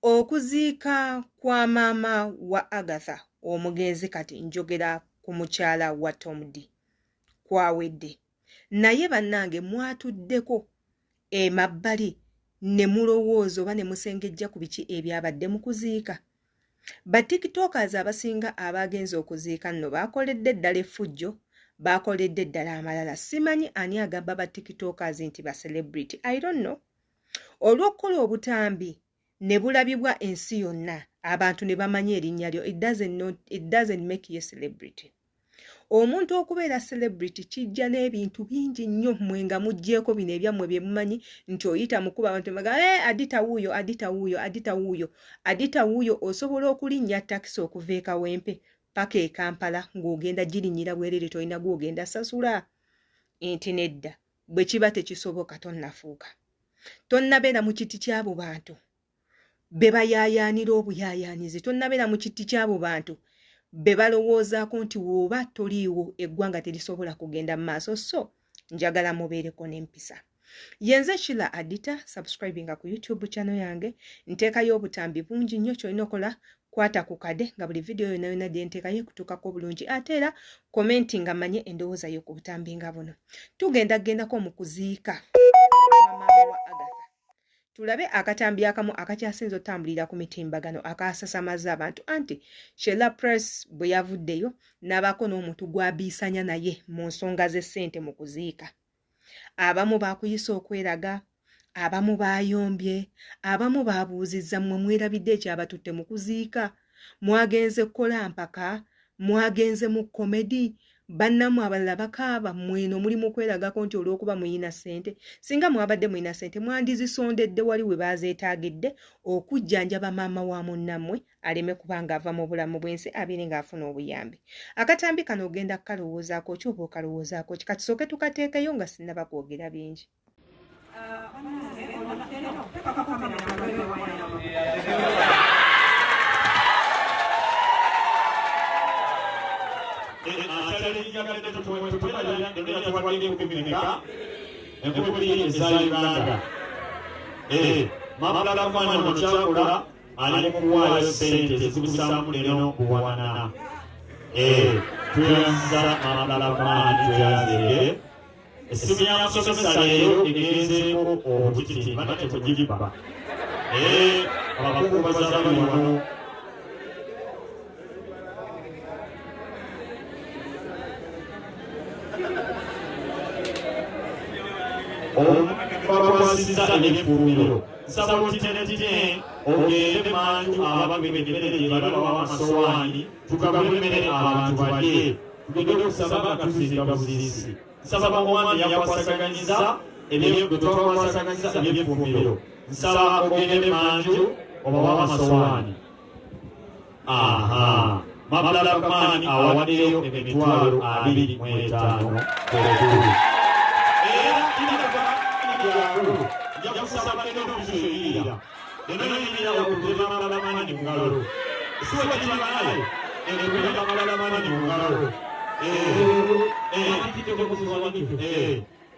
Okuziika kwa maama wa Agatha omugenzi kati njogera ku mukyala wa Tom Dee kwawedde naye bannange mwatuddeko emabbali ne mulowooza oba ne musengejja ku biki ebyabadde mu kuziika? Ba tiktokers abasinga abaagenze okuziika nno baakoledde ddala effujjo, baakoledde ddala amalala. Simanyi ani agamba ba tiktokers nti ba celebrity, I don't know. Olw'okukola obutambi ne bulabibwa ensi yonna, abantu ne bamanya erinnya lyo, it doesn't make you a celebrity. Omuntu okubeera celebrity kijja n'ebintu bingi nnyo mmwe nga muggyeeko bino ebyammwe bye mumanyi nti oyita mu kuba abantu baga eh, Adita wuuyo, Adita wuuyo, Adita wuuyo, Adita wuuyo. Osobola okulinnya takisi okuva e Kawempe paka e Kampala ng'ogenda girinnyira bwereere, tolina gw'ogenda sasula nti nedda. Bwe kiba tekisoboka tonnafuuka, tonnabeera mu kiti ky'abo bantu be bayaayaanira obuyaayaanizi, tonnabeera mu kiti ky'abo bantu be balowoozaako nti w'oba toliiwo eggwanga terisobola kugenda mu maaso. So njagala mubeereko n'empisa. Yenze Sheila Adita, subscribinga ku YouTube channel yange, nteekayo obutambi bungi nnyo. Ky'olina okola kwata ku kade nga buli vidiyo yonna yonna gye nteekayo ekutuukako obulungi, ate era komenti nga manye endowooza yo ku butambi nga buno. Tugenda kugendako mu kuziika kwa maama wa Agatha, tulabe akatambi akamu akakyasinze otambulira ku mitimbagano akasasamaza abantu. Anti Sheila Press bwe yavuddeyo n'abaako n'omuntu gw'abiisanya naye mu nsonga z'essente mu kuziika. Abamu baakuyise okweraga, abamu baayombye, abamu baabuuzizza mmwe mwerabidde ekyabatutte mu kuziika, mwagenze kukola mpaka, mwagenze mu komedi, bannammwe abalala bakaaba, mmwe eno muli mu kweragako nti olw'okuba muyina ssente. Singa mwabadde muyina ssente mwandizisondedde wali we baazeetaagidde okujjanjaba maama wa munnammwe aleme kuba ng'ava mu bulamu bw'ensi, abeere ng'afuna obuyambi. Akatambi kano ogenda kukalowoozaako ki oba okalowoozaako ki? Katusooke tukateekeyo nga sinnaba kwogera bingi. Enkumi eza Uganda mabula mwana mukyakola ali mu kuwaayo ssente ezikubisaamu leero buwanana. Tweyanziza mabula maani, tweyanzire. Essimu ya musomesa leero egenzeeko obutiti bate tegibba. Abakungubazi abali wano bakwasizza ebyefumbiro, nsaba otitenetite ogende manju ababbi emmere gye bali bawa amasowaani, tugabule emmere abantu balye, tugende okusaba nga tuziika buziisi. Nsaba omwami yakwasaganyiza ebye twakwasaganyiza ebyefumbiro, nsaba ogende manju obawa amasowaani. Aha, Mabula Maani awaddeyo 25,000 erugulu era jangu nja kusaba eno okuyiira eno yiira okugye Mabula Maani mu ngalo siwa kibanaye ekubye Mabula Maani mu ngalo.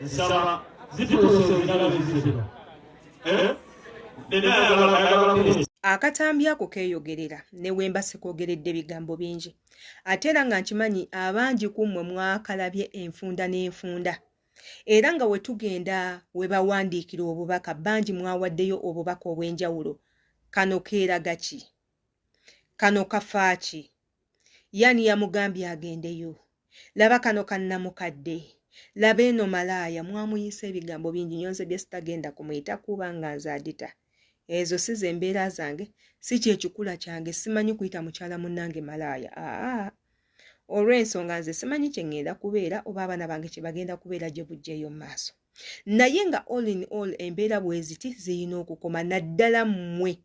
Nsaba zituuse engalo zino. Akatambi ako keeyogerera ne wemba sikoogeredde bigambo bingi, ate era nga nkimanyi abangi ku mmwe mwakalabye enfunda n'enfunda, era nga we tugenda we bawandiikira obubaka bangi mwawaddeyo obubaka obw'enjawulo. Kano keeraga ki? Kano kafa ki? Yani yamugambye agendeyo? Laba kano kannamukadde, laba eno malaaya. Mwamuyise ebigambo bingi nnyo nze bye sitagenda kumuyita kuba nga nze Adita. Ezo si ze mbeera zange, si kyekikula kyange, simanyi kuyita mukyala munnange malaaya. Aa, olw'ensonga nze simanyi kye ŋŋenda kubeera oba abaana bange kye bagenda kubeera gye bujja eyo mu maaso. Naye nga all in all embeera bwe ziti zirina okukoma, naddala mmwe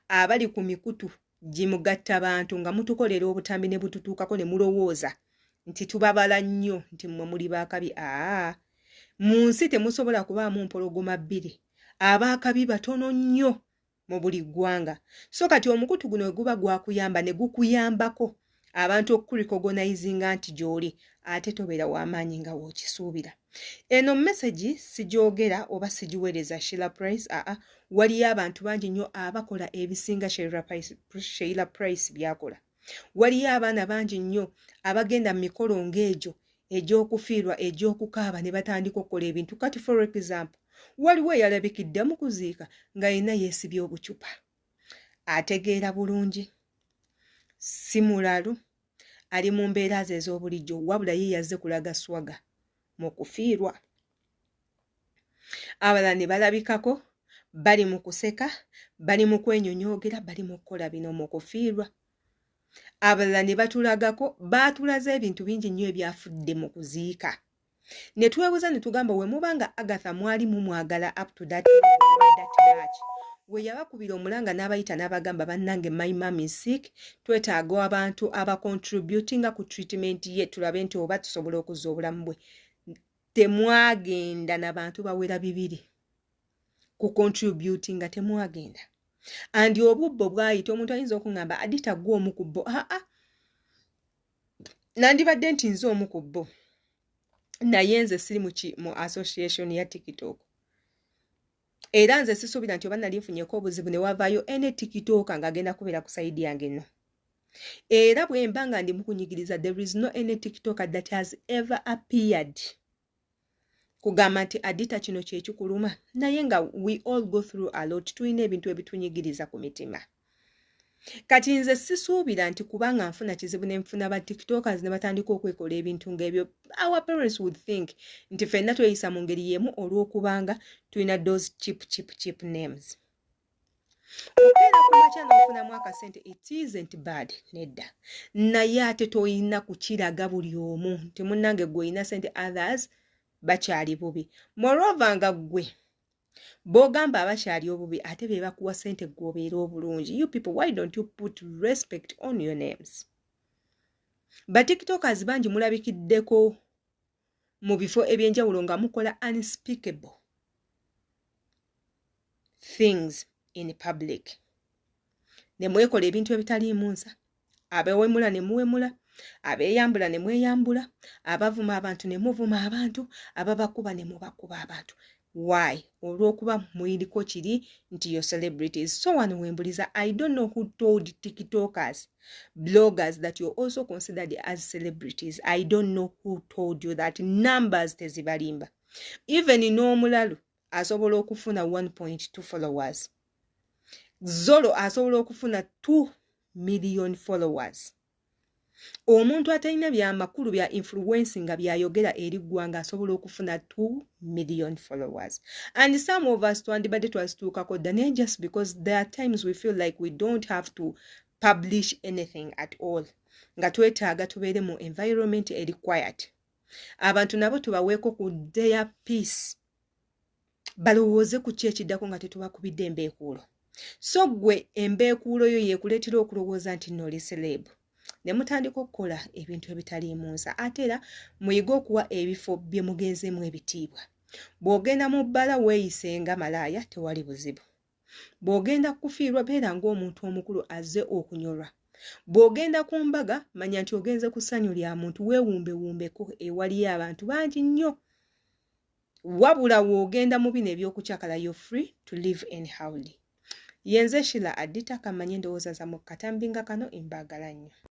abali ku mikutu gimugatta bantu nga mutukolera obutambi ne bututuukako ne mulowooza nti tubabala nnyo nti mmwe muli baakabi. Aa, mu nsi temusobola kubaamu mpologoma bbiri, abaakabi batono nnyo mu buli ggwanga. So kati omukutu guno we guba gwakuyamba ne gukuyambako abantu okukurikogonayizinga nti gy'oli, ate tobeera w'amaanyi nga w'okisuubira. Eno mesegi sigyogera oba sigiweereza Sheila Price, aa, Waliyo abantu bangi nnyo abakola ebisinga Sheila Price byakola. Waliyo abaana bangi nnyo abagenda mu mikolo ng'egyo egy'okufiirwa, egy'okukaaba, ne batandika okukola ebintu. Kati for example, waliwo eyalabikidde mu kuziika nga yenna yeesibye obucupa. Ategeera bulungi, si mulalu, ali mu mbeera ze ez'obulijjo, wabula ye yazze kulaga swagger mu kufiirwa. Abalala ne balabikako bali mu kuseka, bali mu kwenyonyoogera, bali mu kukola bino mu kufiirwa. Abalala ne batulagako, baatulaze ebintu bingi nnyo ebyafudde mu kuziika, ne twebuuza ne tugamba, we muba nga Agatha mwali mumwagala up to that much, we yabakubira omulanga n'abayita n'abagamba, "Bannange, my mom is sick, twetaaga abantu abacontributinga ku treatment ye, tulabe nti oba tusobola okuzza obulamu bwe," temwagenda n'abantu bawera 2 ku contributinga? Temwagenda. Andi obubbo bwayita omuntu ayinza okuŋŋamba, "Adita, gwe omu ku bo." Aa, nandibadde nti nze omu ku bo, naye nze siri mu association ya TikTok, era nze sisuubira nti oba nali nfunyeko obuzibu ne wavaayo ene TikToker ng'agenda kubeera ku side yange. No, era bwe mba nga ndi mukunyigiriza, there is no any TikToker that has ever appeared kugamba nti, "Adita, kino kyekikuluma." Naye nga we all go through a lot, tulina ebintu ebitunyigiriza ku mitima. Kati nze sisuubira nti kubanga nfuna kizibu ne nfuna ba TikTokers ne batandika okwekola ebintu ng'ebyo, our parents would think nti ffenna tweyisa mu ngeri y'emu olw'okubanga tulina those cheap, cheap, cheap names. Okeera ku makya n'ofunamu akasente, it isn't bad, nedda, naye ate toyina kukiraga buli omu nti munnange gwe olina sente, others bakyali bubi. Moreover, nga ggwe b'ogamba abakyali obubi ate be bakuwa ssente gwe obeera obulungi. You people, why don't you put respect on your names? Batiktokers bangi mulabikiddeko mu bifo ebyenjawulo nga mukola unspeakable things in public, ne mwekola ebintu ebitaliimu nsa, abewemula ne muwemula, abeeyambula ne mweyambula, abavuma abantu ne muvuma abantu, ababakuba ne mubakuba abantu. Why? Olw'okuba muyiriko kiri nti yo celebrities. So wano wembuliza, I don't know who told TikTokers, bloggers that you're also considered as celebrities. I don't know who told you that. Numbers tezibalimba. Even n'omulalu asobola okufuna 1.2 followers, Zolo asobola okufuna 2 million followers. Omuntu atalina byamakulu bya influence nga byayogera eri ggwanga asobola okufuna 2 million followers, and some of us twandibadde twazituukako dda, naye just because there are times we feel like we don't have to publish anything at all, nga twetaaga tubeere mu environment eri quiet, abantu nabo tubaweeko ku their peace, balowooze ku ki ekiddako nga tetubakubidde embeekuulo. So ggwe embeekuulo yo yeekuleetera okulowooza nti nno oli celeb, ne mutandika okukola ebintu ebitaliimu nsa. Ate era muyige okuwa ebifo bye mugenzeemu ebitiibwa. Bw'ogenda mu bbala, weeyise nga malaaya, tewali buzibu. Bw'ogenda kufiirwa, beera ng'omuntu omukulu azze okunyolwa. Bw'ogenda ku mbaga, manya nti ogenze ku ssanyu lya muntu, weewumbewumbeko ewaliyo abantu bangi nnyo. Wabula w'ogenda mu bino ebyokukyakala, you free to live anyhowly. Yenze Shila Adita. Kamanye endowooza zammwe ku katambi nga kano. Embaagala nnyo.